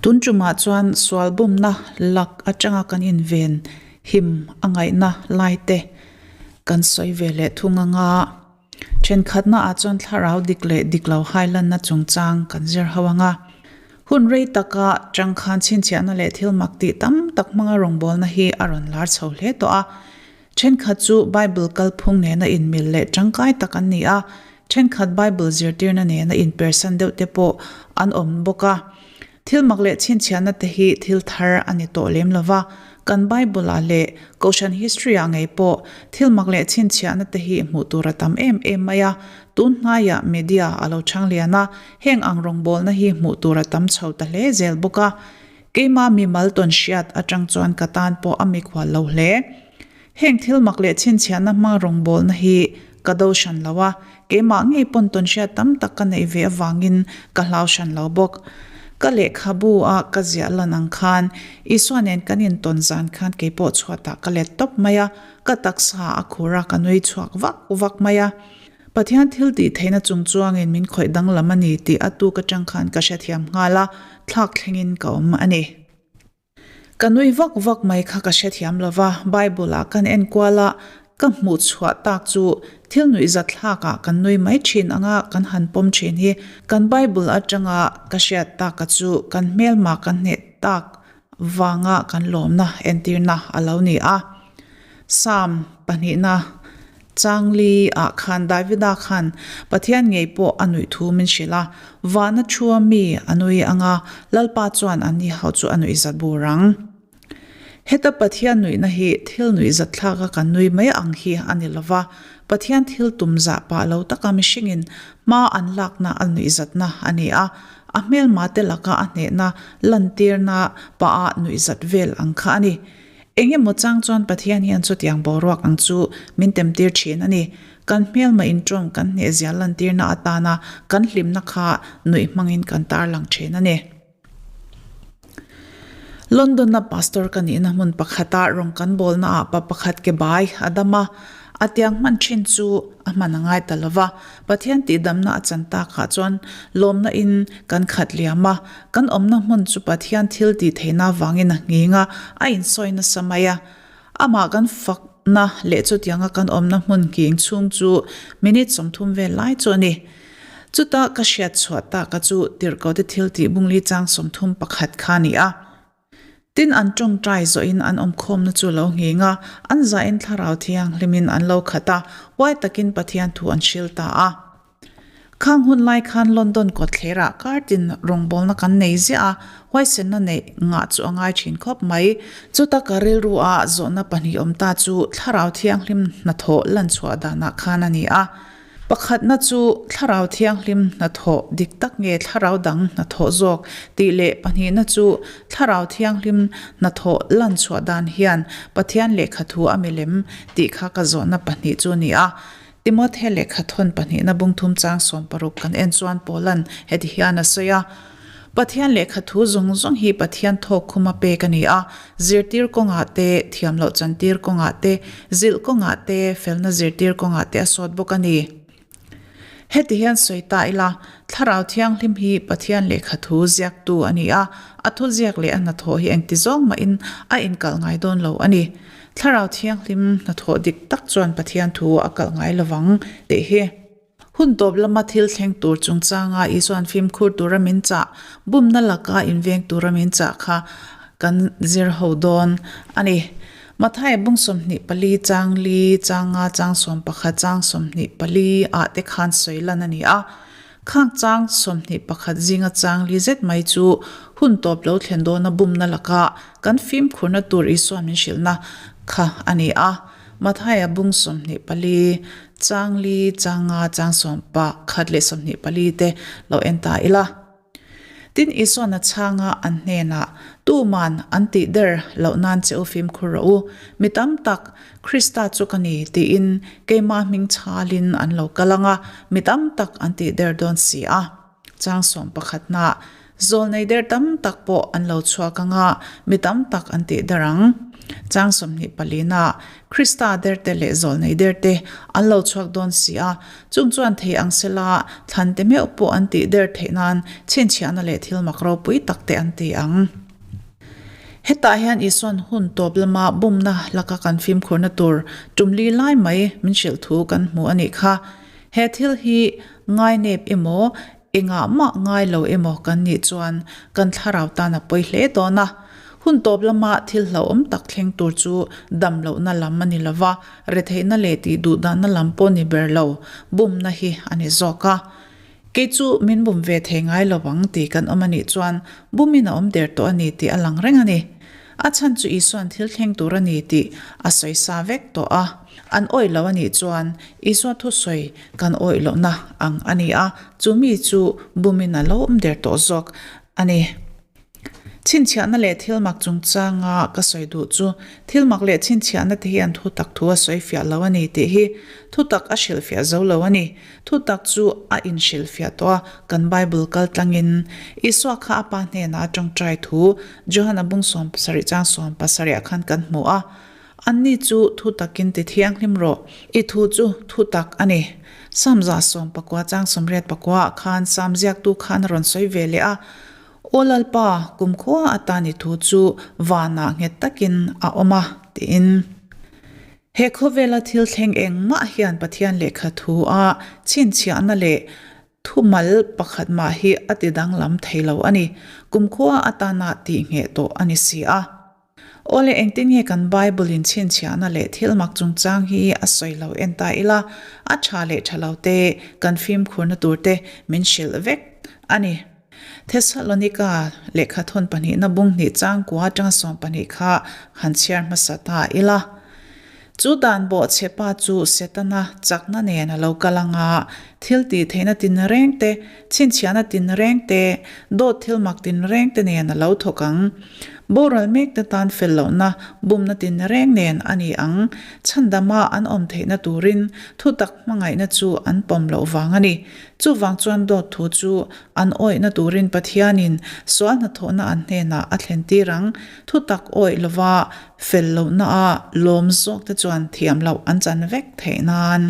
Tun tumah chuan sual bumna lak atanga kan inven him a ngaihna lai te kan sawi ve leh thung anga thenkhatna ah chuan thlarau dik leh dik lo hailanna chungchang kan zir ho anga hun rei taka tangkhan chhinchhiahna leh thil mak tih tam tak hmanga rawngbawlna hi a rawn lar chho hle tawh a. Thenkhat chu Bible kalphung nena inmil leh tangkai tak an ni a, thenkhat Bible zirtirna nena inpersan deuh te pawh an awm bawk a. Thil mak leh chhinchhiahna te hi thil thar a ni tawh lem lo va, kan Bible-ah leh Kohhran history-ah ngei pawh thil mak leh chhinchhiahna te hi hmuh tur a tam em em mai a. Tun hnaiah media a lo chang lian a, heng ang rawngbawlna hi hmuh tur a tam chho ta hle zel bawk a. Keimah mimal tawn hriat atang chuan ka tan pawh a mikhual lo hle. Heng thil mak leh chhinchhiahna hma rawngbawlna hi ka do hran lo a, keimah ngei pawn tawn hriat tam tak ka neih ve avangin ka hlau hran lo bawk. Ka lehkhabu a ka ziah lan ang khan Isua nen kan intawn zan khan keipawh chhuatah ka let tawp mai a, ka taksa a khur a ka nui chhuak vak vak mai a. Pathian thil tih theihna chung chuangin min khawih danglam a ni tih a tuk atang khan ka hrethiam nghal a, thlak thlengin ka awm a ni. Ka nui vak vak mai kha ka hrethiam lo va, Bible ah kan enkual a, ka hmuh chhuah tak chu thil nuihzat thlakah kan nui mai thin anga kan han pawm thin hi kan Bible atanga ka hriat taka chu kan hmelma kan hneh tak vanga kan lawmna entirna a lo ni a. Psalm pahnihna Changli ah khan Davida khan Pathian ngei pawh a nuih thu min hrilh a, vana thua mi a nui anga Lalpa chuan an ni ho chu a nuih zat bur ang. Heta Pathian nuihna hi thil nuih zat thlak a kan nui mai ang hi a ni lova, Pathian thil tum zah pah lo taka mihringin hma an lakna a nuih zatna a ni a, a hmelma te laka a hnehna lantirna pah ah nuih zat vel ang kha a ni. Eng emaw chang chuan Pathian hian chutiang boruak ang chu min temtir thin a ni. Kan hmelma intawng kan hnehzia lantirna atana kan hlimna kha nuih hmangin kan tarlang thin a ni. London-a pastor ka nihna hmun pakhata rawng kan bawlnaah pa pakhat ke bai a dam a, a tiang hman thin chu a hman a ngai ta lo va. Pathian tihdamna a chan takah chuan lawmna in kan khat liam a, kan awmna hmun chu Pathian thil tih theihna avangin a nghing a, a insawi nasa mai a. Amah kan fakna leh chutianga kan awmna hmun nghing chhung chu minute 30 vel lai chu a ni. Chuta ka hriat chhuah taka chu tirhkote thil tih bungli chang 31 kha a ni a. Tin, an tawngtai zawhin an awmkhawmna chu lo nghing a, an zahin Thlarau Thianghlimin an lo khat a, huai takin Pathian thu an hril ta a. Khang hun lai khan London kawtthlerah kartin rawngbawlna kan nei ziah a, huaisenna neih ngah chu a ngai thin khawp mai. Chuta ka rilru a zawhna pahnih awm ta chu Thlarau Thianghlim hnathawh lanchhuah danah khan a ni a. Pakhatna chu Thlarau Thianghlim hnathawh dik tak nge Thlarau dang hnathawh zawk tih leh pahnihna chu Thlarau Thianghlim hnathawh lan chhuah dan hian Pathian lehkha thu a milem tih kha ka zawhna pahnih chu a ni a. Timothe lehkha thawn pahnihna bungthum chang 60 kan en chuan Paula'n heti hian a sawi a, Pathian lehkha thu zawng zawng hi Pathian thawk khuma pek a ni a, zirtir kawngah te, thiam loh chantir kawngah te, zilh kawngah te, felna zirtir kawngah te a sawt bawk a ni. Heti hian sawi ta ila, Thlarau Thianghlim hi Pathian lehkha thu ziaktu a ni a, a thu ziak leh a hnathawh hi engti zawng mahin a inkalh ngai dawn lo a ni. Thlarau Thianghlim hnathawh dik tak chuan Pathian thu a kalh ngai lovang tih hi. Hun tawp lama thil thleng tur chungchanga Isua'n fimkhur tura min chah, bumna laka inveng tura min chah kha kan zir ho dawn a ni. Matthai bung 24 chang li changa chang 11 chang 24 ah te khan sawi lan a ni a. Khang chang 21 zinga chang li zet mai chu hun tawp lo thlen dawna bumna laka kan fimkhurna tur Isua'n min hrilhna kha a ni a. Matthai-a bung 24 chang li changa chang 11 leh 24 te lo en ta ila. Tin, Isua'n a chhanga an hnenah, Tuman an tih der loh nan che u fimkhur rawh u, mi tam tak Krista chu ka ni tiin keimah hming chhalin an lo kal ang a, mi tam tak an tih der dawn si a. Chang 11 na, Zawlnei der tam tak pawh an lo chhuak ang a, mi tam tak an tih der ang. Chang 24 na Krista derte leh zawlnei derte an lo chhuak dawn si a, chung chuan thei ang sela thlante meuh pawh an tih der theih nan chhinchhiahna leh thil mak ropui tak te an ti ang. Hetah hian Isuan hun tawp lama bumna laka kan fimkhurna tur tumli lai mai min hrilh thu kan hmu a nih kha. He thil hi ngainep emaw, engah mah ngai lo emaw kan nih chuan kan thlarau tan a pawi hle dawn a. Hun tawp lama thil hlauhawm tak thleng tur chu dam lohna lam a ni lo va, retheihna leh tih duhdanna lam pawh ni ber lo, bumna hi a ni zawk a. Kei chu min bum ve thei ngai lo ang tih kan awm a nih chuan bumin a awm der tawh a ni tih a lang reng a ni. A chhan chu Isua'n thil thleng tur a ni tih a sawi sa vek tawh a. An awih lo a nih chuan Isua thusawi kan awih lohna ang a ni a, chu mi chu bumin a lo awm der tawh zawk a ni. Chhinchhiahna leh thilmak chungchanga ka sawi duh chu thilmak leh chhinchhiahna te hian thutak thu a sawi fiah lo a ni tih hi thutak a hrilhfiah zo lo a ni. Thutak chu a inhrilhfiah tawh a, kan Bible kal tlangin Isua kha a Pa hnenah a tawngtai thu Johana bung 70 chang 70 ah khan kan hmu a. Anni chu thutakin ti thianghlim rawh, i thu chu thutak a ni. Sam 19 chang 84 ah khan Sam ziaktu khan a rawn sawi ve leh a. Aw Lalpa, kumkhua atan i thu chu vanah nghet takin a awm a, tiin. He khawvela thil thleng engmah hian Pathian lehkha thu a chhinchhiahna leh thumal pakhat mah hi a ti danglam thei lo a ni. Kumkhua atana tih ngheh tawh a ni si a. Aw le, engtin nge kan Bible in chhinchhiahna leh thil mak chungchang hi a sawi lo en ta ila, a tha leh tha lo te, kan fimkhurna tur te min hrilh vek a ni. Thessalonika lehkha thawn pahnihna bung hnih changkua atanga 12 kha han chhiar hmasa ta ila. Chu dan bawhchhe pa chu Setana chakna nen a lo kal ang a, thil tih theihna tinreng te, chhinchhiahna tinreng te, dawt thil mak tinreng te nen a lo thawk ang. Boral mekte tan fel lohna bumna tinreng nen a ni ang. Chhandama an awm theihna turin thutak hmangaihna chu an pawm loh vang a ni. Chuvang chuan dawt thu chu an awihna turin Pathianin sual hnathawhna an hnenah a thlentir ang. Thutak awih lova fel lohnaah lawm zawkte chuan thiam loh an chan vek theih nan.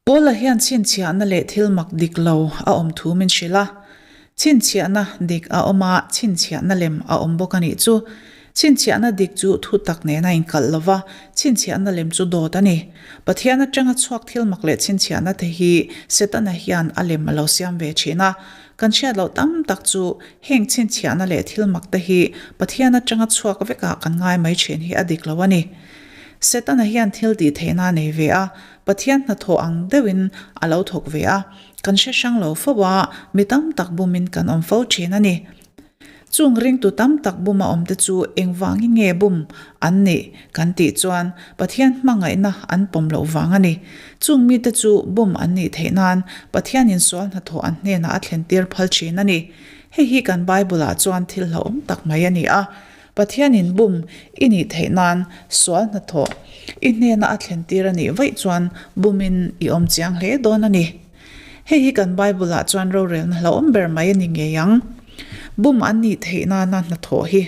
Paula hian chhinchhiahna leh thil mak dik lo a awm thu min hrilh a. Chhinchhiahna dik a awm a, chhinchhiahna lem a awm bawk a nih chu. Chhinchhiahna dik chu thutak nen a inkalh lo va, chhinchhiahna lem chu dawt a ni. Pathian atanga chhuak thil mak leh chhinchhiahna te hi Setana hian a lem a lo siam ve thin a. Kan hriat loh tam tak chu heng chhinchhiahna leh thil mak te hi Pathian atanga chhuak vekah kan ngai mai thin hi a dik lo a ni. Setana hian thil tih theihna a nei ve a, Pathian hnathawh ang deuhin a lo thawk ve a, kan hre hrang lo fo a, mi tam tak bumin kan awm fo thin a ni. Chung ringtu tam tak buma awmte chu engvangin nge bum an nih kan tih chuan Pathian hmangaihna an pawm loh vang a ni. Chung mite chu bum an nih theih nan Pathianin sual hnathawh an hnenah a thlentir phal thin a ni. Hei hi kan Bible-ah chuan thil hlauhawm tak mai a ni a. Pathianin bum i nih theih nan sual hnathawh i hnena a thlentir a nih vaih chuan bumin i awm chiang hle dawn a ni. Hei hi kan Bible-ah chuan rorelna hlauhawm ber mai a ni ngei ang. Bum an nih theih nana hnathawh hi.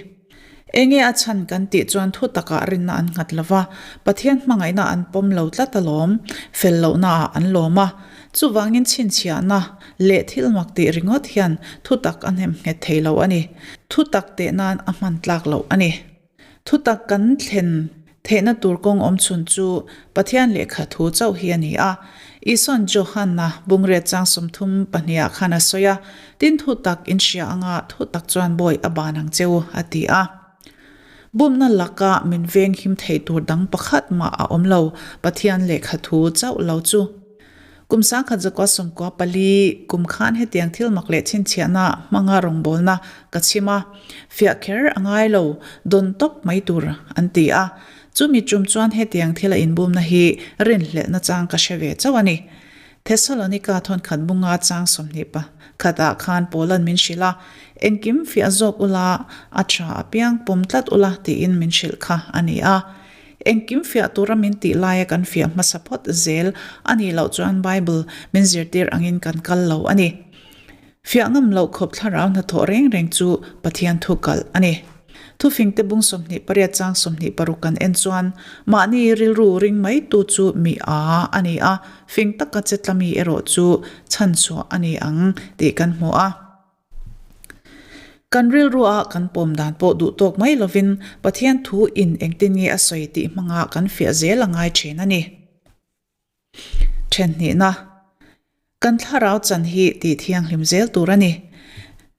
Enge a chhan kan tih chuan thu takah rinna an nghat lo va, Pathian hmangaihna an pawm lo tlat alawm, fel lohnaah an lawm a. Chuvangin chhinchhiahna leh thil mak tih ringawt hian thutak a hnem nghet thei lo a ni. Thutak teh nan a hman tlak loh a ni. Thutak kan thlen theihna tur kawng awm chhun chu Pathian lehkha thu chauh hi a ni a. Isua'n Johanna bungriat chang 32 ah khan a sawi a, Tin thutak in hria anga thutak chuan bawi a ban ang che u, a ti a. Bumna laka min veng him thei tur dang pakhat mah a awm lo, Pathian lehkha thu chauh lo chu. Kum 1994 kum khan hetiang thil mak leh chhinchhiahna hmanga rawngbawlna ka chhim a, fiah kher a ngai lo, dawn tawp mai tur an ti a. Chumi tum chuan hetiang thil a inbumna hi rinhlelhna chang ka hre ve chauh a ni. Thessalonika thawnkhat bunga chang 21 ah khan Paula'n min hrilh a, Engkim fiah zawk ula, a tha apiang pawm tlat ula tiin min hrilh kha a ni a. Engkim fiah tura min tih laia kan fiah hmasa phawt zel a nih loh chuan Bible min zirtir angin kan kal lo a ni. Fiah ngam loh khawp thlarau hnathawh reng reng chu Pathian thu kalh a ni. Thufingte bung 28 chang 26 kan en chuan, Mahni rilru ring mai tu chu mi a a ni a, fing taka che tlami erawh chu chhanchhuah a ni ang tih kan hmu a. Kan rilrua kan pawm dan pawh duh tawk mai lovin Pathian thu in engtin nge a sawi tih hmanga kan fiah zel a ngai thin a ni. Thenhnihna, Kan thlarau chan hi tih thianghlim zel tur a ni.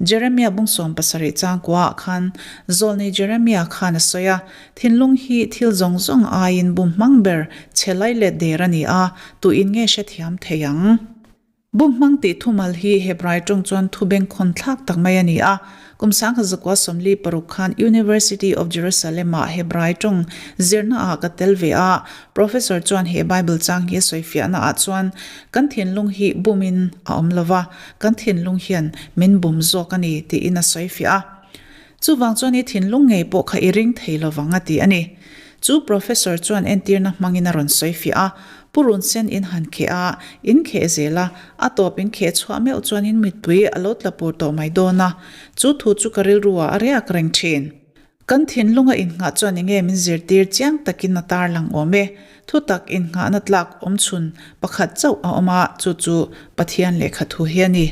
Jeremia bung 70 changkua ah khan Zawlnei Jeremia khan a sawi a, Thinlung hi thil zawng zawng aiin bum hmang ber chhe lai let der a ni a, tuin nge hrethiam thei ang? Bumhmang tih thumal hi Hebrai tawng chuan thu bengkhawn thlak tak mai a ni a. Kum 1946 khan University of Jerusalem-ah Hebrai tawng zirnaah ka tel ve a. Professor chuan he Bible chang hi a sawifiahnaah chuan kan thinlung hi bumin a awm lo va, kan thinlung hian min bum zawk a ni tiin a sawifiah a. Chuvang chuan i thinlung ngei pawh kha i ring thei lovang a ti a ni. Chu Professor chuan entirna hmangin a rawn sawifiah a, Purun sen in han kheh a, in kheh zel a, a tawp in kheh chhuah meuh chuan in mittui a lo tla pur tawh mai dawn a, chu thu chu ka rilru ah a riak reng thin. Kan thinlunga innghah chuan enge min zirtir chiang takin a tarlang awm e. Thutak innghahna tlak awm chhun pakhat chauh a awm a, chu chu Pathian lehkha thu hi a ni.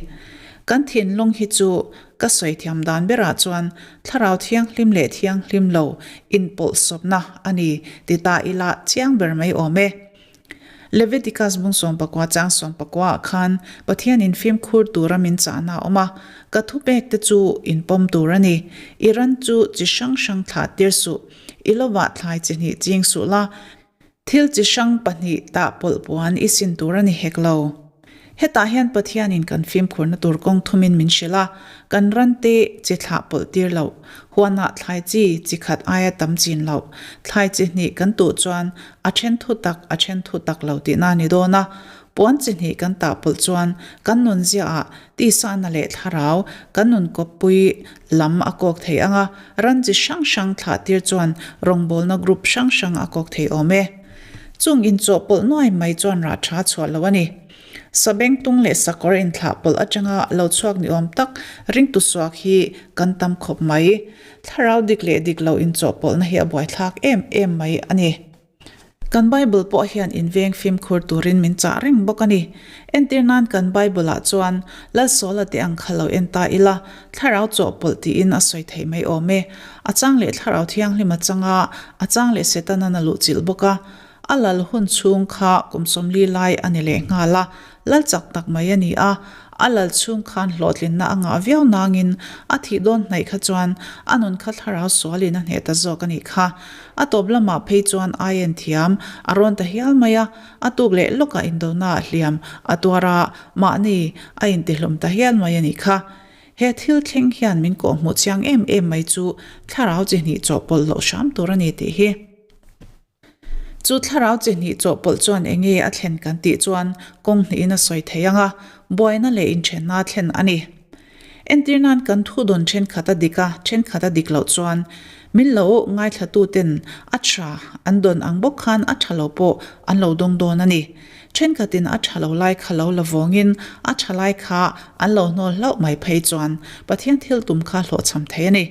Kan thinlung hi chu ka sawi thiam dan berah chuan Thlarau Thianghlim leh Thianghlim lo inpawlhsawpna a ni ti ta ila chiang ber mai awm e. Leviticus bung 19 chang 19 ah khan Pathianin fimkhur tura min chahna a awm a, Ka thupek te chu inpawm tur a ni. I ran chu chi hrang hrang thlah tir suh. I lovah thlai chi hnih ching suh la, thil chi hrang pahnih tah pawlh puan i sin tur a ni hek lo. Hetah hian Pathianin kan fimkhurna tur kawng thumin min hrilh a, kan ran te chi thlah pawlh tir loh, huanah thlai chi chi khat aia tam chin loh, thlai chi hnih kan tuh chuan a then thu tak a then thu tak lo tihna a ni dawn a, Puan chi hnih kan tah pawlh chuan kan nun ziaah tisana leh thlarau kan nun kawppui lam a kawk thei ang a, ran chi hrang hrang thlah tir chuan rawngbawlna group hrang hrang a kawk thei awm e. Chung inchawhpawlh nuai mai chuan rah tha chhuah lo a ni. Sabengtung leh sakawr inthlah pawlh atanga lo chhuak ni awm tak ringtu suak hi kan tam khawp mai. Thlarau dik leh dik lo inchawhpawlhna hi a buaithlak em em mai a ni. Kan Bible pawh hian inveng fimkhur turin min chah reng bawk a ni. Entir nan kan Bible-ah chuan Lalsawla te ang kha lo en ta ila, thlarau chawhpawlh tiin a sawi theih mai awm e. A chang leh thlarau thianghlim a chang a, a chang leh Setanan a luhchilh bawk a. A lal hun chhung kha kum 40 lai a ni leh nghal a, lal chak tak mai a ni a. A lal chhung khan hlawhtlinna a ngah viau nangin a thih dawn hnaih kha chuan a nun kha thlarau sualin a hneh ta zawk a nih kha. A tawp lamah phei chuan aien thiam a rawn ta hial mai a, a tuk leh lawkah indonaah hliam a tuar a, mahni a intihlawm ta hial mai a nih kha. He thil thleng hian min kawhhmuh chiang em em mai chu thlarau chi hnih chawhpawlh loh hram tur a ni tih hi. Chu thlarau chi hnih chawhpawlh chuan eng nge a thlen kan tih chuan kawng hnihin a sawi thei ang a, buaina leh inthenna a thlen a ni. Entir nan kan thu dawn thenkhat a dik a, thenkhat a dik loh chuan min lo ngaithlatuten a tha an dawn ang bawk khan a tha lo pawh an lo dawng dawn a ni. Thenkhatin a tha lo lai kha lo la vawngin a tha lai kha an lo hnawl hlauh mai phei chuan Pathian thil tum kha hlawhchham thei a ni.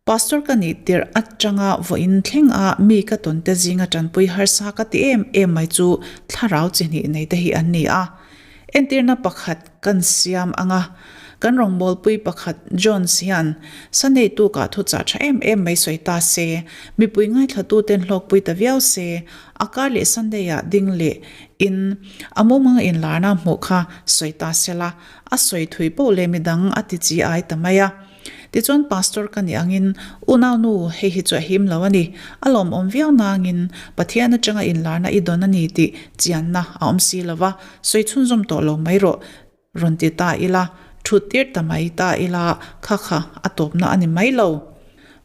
Pastor ka nih tirh atanga vawiin thleng a mi ka tawn te zinga tanpui harsa ka ti em em mai chu thlarau chi hnih nei te hi an ni a. Entirna pakhat kan siam ang a, kan rawngbawlpui pakhat Jones hian Sunday tukah thuchah tha em em mai sawi ta se, mipui ngaithlatu ten hlawkpui ta viau se, a kar leh Sunday ah ding leh in a mumanga inlarna hmuh kha sawi ta sela, a sawi thui poh leh midang a ti chi ai ta mai a. Tichuan Pastor ka nih angin, Unau nu, hei hi chu a him lo a ni. A lawmawm viau nangin, Pathian atanga inlarna i dawn a ni tih chianna a awm si lo va, sawi chhunzawm tawh lo mai rawh, rawn ti ta ila, thut tir ta mai ta ila, kha kha a tawpna a ni mai lo.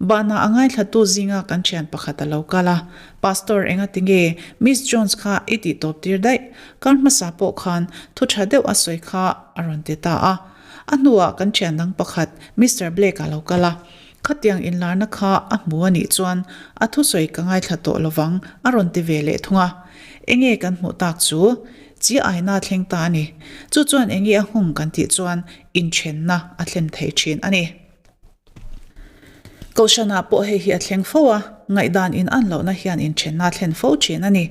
Bahna a ngaithlatu zinga kan thian pakhat a lo kal a, Pastor engati nge Miss Jones kha i tih tawp tir daih? Kar hmasa pawh khan thu tha deuh a sawi kha a rawn ti ta a. A hnuah kan thian dang pakhat Mister Blake a lo kal a, khatiang inlarna kha a hmu a nih chuan a thusawi ka ngaithla tawh lovang a rawn ti ve leh thung a. Enge kan hmuh tak chu? Chi aina a thleng ta a ni. Chu chuan enge a nghawng kan tih chuan inthenna a thlen thei thin a ni. Kohhranah pawh hei hi a thleng fo a, ngaihdan in an lohna hian inthenna a thlen fo thin a ni.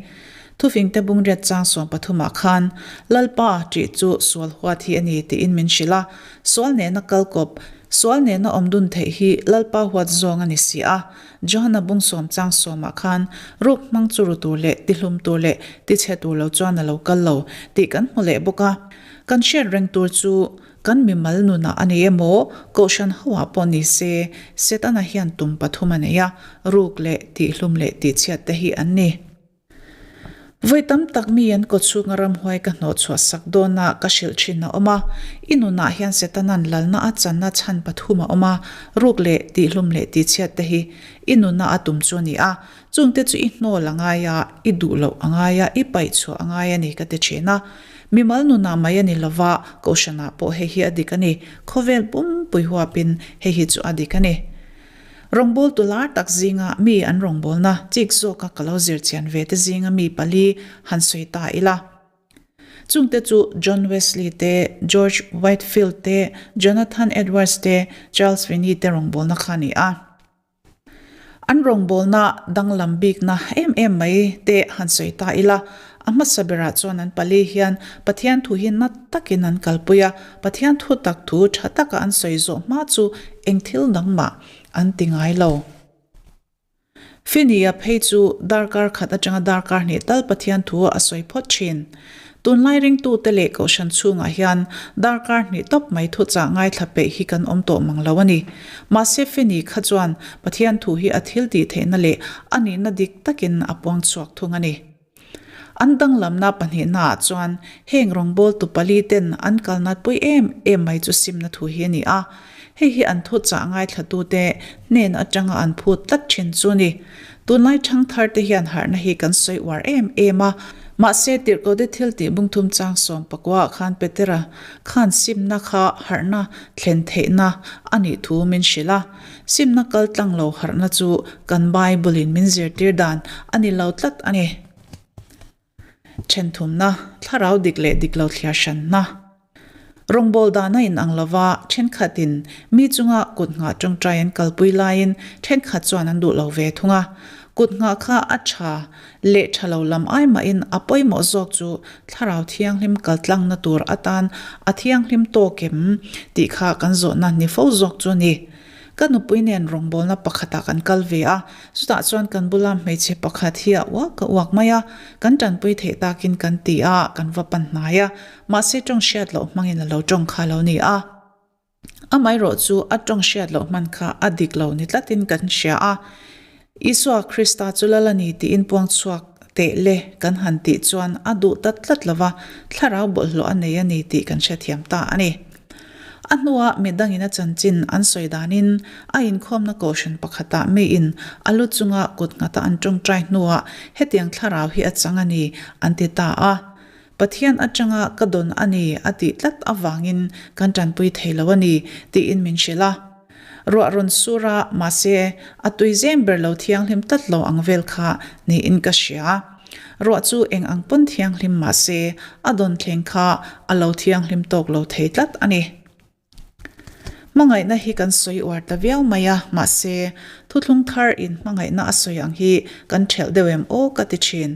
Thufingte bungriat chang 13 ah khan, Lalpa ṭih chu sual huat hi a ni tiin min hrilh a, sual nena kal kawp, sual nena awm dun theih hi Lalpa huat zawng a ni si a. Johana bung sawm chang sawmah khan, Ruk hmang chu ru tur leh tihlum tur leh tichhe tur lo chuan a lo kal lo tih kan hmu leh bawk a. Kan hriat reng tur chu Kan mimal nunah a ni emaw, Kohhran hoah pawh ni se, Setana hian tum pathum a nei a, ruk leh tihhlum leh tihchhiat te hi an ni. Vawi tam tak mi an kawchhunga ramhuai ka hnawhchhuah sak dawnah ka hrilh thin a awm a, i nunah hian Setana'n lalna a channa chhan pathum a awm a, ruk leh tihhlum leh tihchhiat te hi i nuna a tum chu a ni a, chungte chu i hnawl a ngai a, i duh loh a ngai a, i paihchhuah a ngai a ni ka ti thin a. Mimal nunah mai a ni lova, Kohhranah pawh hei hi a dik a ni. Khawvel pumpui huapin hei hi chu a dik a ni. Rawngbawltu lar tak zinga mi an rawngbawlna chik zawka ka lo zir chian ve te zinga mi pali han sawi ta ila. Chungte chu John Wesley te, George Whitefield te, Jonathan Edwards te, Charles Finney te rawngbawlna kha a ni a. An rawngbawlna danglam bikna em em mai te han sawi ta ila, a hmasa berah chuan an pali hian Pathian thu hi nat takin an kalpui a, Pathian thu tak thu tha taka an sawi zawh hma chu eng thil dang mah an ti ngai lo. Finia phei chu darkar khat atanga darkar hnih tal Pathian thu a sawi phawt thin. Tunlai ringtute leh kohhran chhungah hian darkar hnih tawp mai thuchah ngaithla peih hi kan awm tawh mang lo a ni. Mahse Fini kha chuan Pathian thu hi a thil tih theihna leh a nihna dik takin a puang chhuak thung a ni. An danglamna pahnihnaah chuan heng rawngbawltu pali ten an kalnatpui em em mai chu simna thu hi a ni a. Hei hi an thuchah ngaithlatute hnen atanga an phut tlat thin chu a ni. Tunlai ṭhangthar te hian harhna hi kan sawi uar em em a, mahse tirhkote thil tih bungthum chang sawm pakua ah khan Petera khan simna kha harhna thlen theihna a nih thu min hrilh a. Simna kal tlang lo harhna chu kan Bible in min zirtir dan a ni lo tlat a ni. Ṭhenthumna, thlarau dik leh dik lo thliar hranna. Rawngbâwl dana inang lova ṭhenkhatin mi chunga kut nghah ṭawngṭai an kalpui laiin ṭhenkhat chuan an duh lo ve thung a. Kut nghah kha a ṭha leh ṭha lo lam ai mahin a pawimawh zawk chu thlarau thianghlim kaltlangna tur atan a thianghlim tawk em tih kha kan zawhna ni fo zawk chu a ni. Ka nupui nen rawngbawlna pakhatah kan kal ve a, chutah chuan kan bula hmeichhe pakhat hi a uak a uak mai a, kan tanpui theih takin kan ti a, kan va pan hnai a, mahse tawng hriat loh hmangin a lo tawng kha lo ni a. Amaherawh chu a tawng hriat loh hman kha a dik lo ni tlatin kan hria a, Isua Krista chu lal a ni tiin puang chhuak teh le kan han tih chuan a duh ta tlat lo va, thlarau bawlhhlawh a nei a ni tih kan hrethiam ta a ni. A hnuah midangin a chanchin an sawi danin a inkhawmna kohhran pakhatah miin a lu chunga kut nghata an tawngtai hnuah hetiang thlarau hi a chang a ni an ti ta a. Pathian atanga ka dawn a ni a tih tlat avangin kan tanpui thei lo a ni tiin min hrilh a. Ruah rawn sur a, mahse, a tui zem ber lo thianghlim tlat lo ang vel kha niin ka hria. Ruah chu eng ang pawn thianghlim mahse, a dawn thleng kha a lo thianghlim tawk lo thei tlat a ni. Hmangaihna hi kan sawi uar ta viau mai a, mahse, thuthlung thar in hmangaihna a sawi ang hi kan ṭhelh deuh em aw ka ti ṭhin.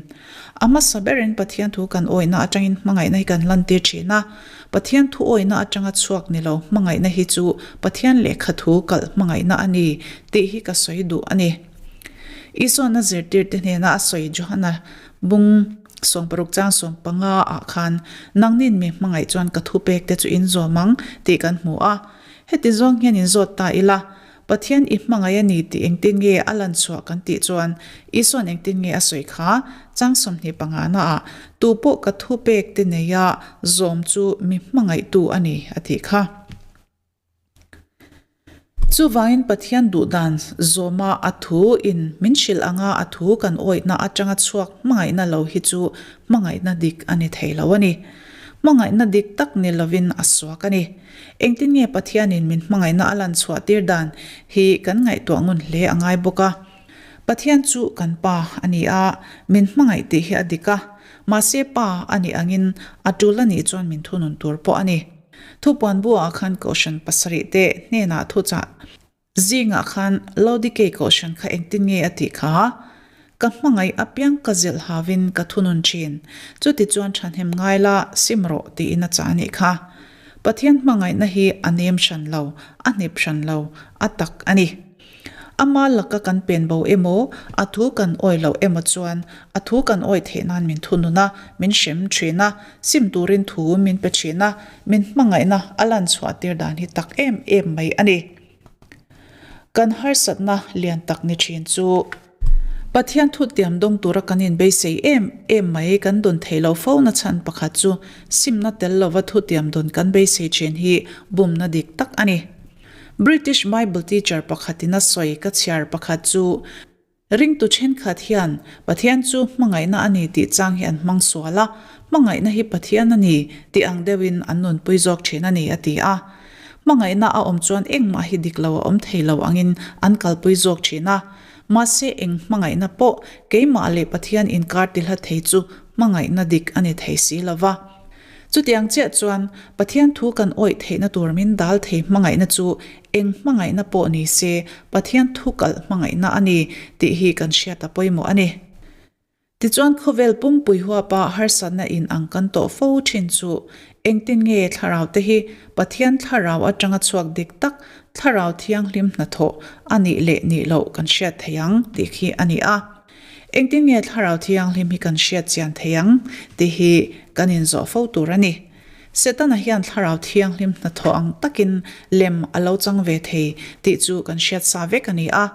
A hmasa berin Pathian thu kan awihna aṭangin hmangaihna hi kan lantir ṭhin a, Pathian thu awihna aṭanga chhuak ni lo hmangaihna hi chu Pathian lehkha thu kalh hmangaihna a ni tih hi ka sawi duh a ni. Isuan a zirtirte hnena a sawi Johana bung 60 chang 15 ah khan nangnin mi hmangaih chuan ka thupek te chu in zawm ang tih kan hmu a. Heti zawng hian in zawt ta ila, Pathian i hmangaih a ni tih engtin nge a lan chhuah kan tih chuan Isuan engtin nge a sawi kha? Chang 25 naah, Tu pawh ka thupek te neia zawm chu mi hmangaihtu a ni a tih kha. Chuvangin Pathian duhdan zawma a thu in min hrilh anga a thu kan awihna atanga chhuak hmangaihna lo hi chu hmangaihna dik a ni thei lo a ni. Hmangaihna dik tak ni lovin a suak a ni. Engtin nge Pathianin min hmangaihna a lan chhuah tir dan hi kan ngaihtuah ngun hle a ngai bawk a. Pathian chu kan Pa a ni a, min hmangaih tih hi a dik a. Mahse Pa a nih angin a tul a nih chuan min thunun tur pawh a ni. Thupuan bu ah khan Kohhran pasarih te hnenah thuchah. Zingah khan Laodikei kohhran kha engtin nge a tih kha? Ka hmangaih apiang ka zilh havin ka thunun thin. Chutichuan thahnem ngai la, sim rawh tiin a chah a nih kha. Pathian hmangaihna hi a nem hran lo, a hnep hran lo, a tak a ni. Ama laka kan pen bo emaw, a thu kan awih loh emaw chuan a thu kan awih theih nan min thunun a, min hrem thin a, sim turin thu min pe thin a, min hmangaihna a lan chhuah tir dan hi tak em em mai a ni. Kan harsatna lian tak ni thin chu. Pathian thutiam dawng tura kan inbeisei em em mai kan dawn thei lo fo na chhan pakhat chu simna tel lova thutiam dawn kan beisei thin hi bumna dik tak a ni. British Bible teacher pakhatin a sawi ka chhiar pakhat chu Ringtu thenkhat hian Pathian chu hmangaihna a ni tih chang hi an hmang sual a, hmangaihna hi Pathian a ni tih ang deuhin an nunpui zawk thin a ni a ti a. Hmangaihna a awm chuan engmah hi dik lo a awm thei lo angin an kalpui zawk thin a. Mahse eng hmangaihna pawh keimah leh Pathian inkar tihla thei chu hmangaihna dik a ni thei si lo va. Chutiang chiah chuan Pathian thu kan awih theihna tur min dal thei hmangaihna chu eng hmangaihna pawh ni se Pathian thu kalh hmangaihna a ni tih hi kan hriat a pawimawh a ni. Tichuan khawvel pumpui huapa harsatna in ang kan tawh fo thin chu engtin nge thlarau te hi Pathian thlarau atanga chhuak dik tak thlarau thianghlim hnathawh a nih leh nih loh kan hriat thei ang tih khi a ni a. Engtin nge thlarau thianghlim hi kan hriat chian thei ang tih hi kan inzawh fo tur a ni. Setana hian thlarau thianghlim hnathawh ang takin lem a lo chang ve thei tih chu kan hriat sa vek a ni a.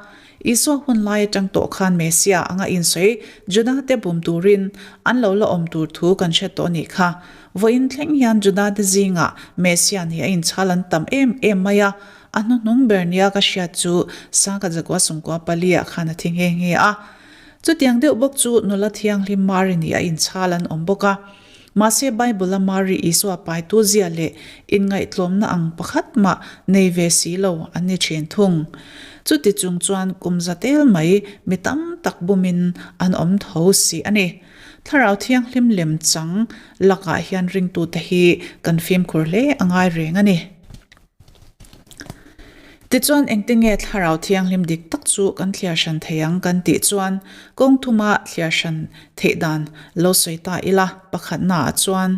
Isua hun lai atang tawh khan Messiah anga insawi Judate bum turin an lo la awm tur thu kan hre tawh a nih kha. Vawiin thleng hian Judate zingah Messiah nih a inchhal an tam em em mai a, A hnuhnung ber nia ka hriat chu Sangha Zakua Sumkua pali-ah khan a thi nghe nghe a. Chutiang deuh bawk chu nula thianghlim Mari nih a inchhal an awm bawk a. Mahse Bible-a Mari Isua paitu zia leh inngaihtlawmna ang pakhat mah nei ve si lo an ni thin thung. Chuti chung chuan kum za tel mai mi tam tak bumin an awm tho si a ni. Thlarau thianghlim lem chang lakah hian ringtute hi kan fimkhur hle a ngai reng a ni. Tichuan, engtinge Thlarau Thianghlim dik tak chu kan thliar hran thei ang kan tih chuan kawng thuma thliar hran theih dan lo sawi ta ila. Pakhatnaah chuan,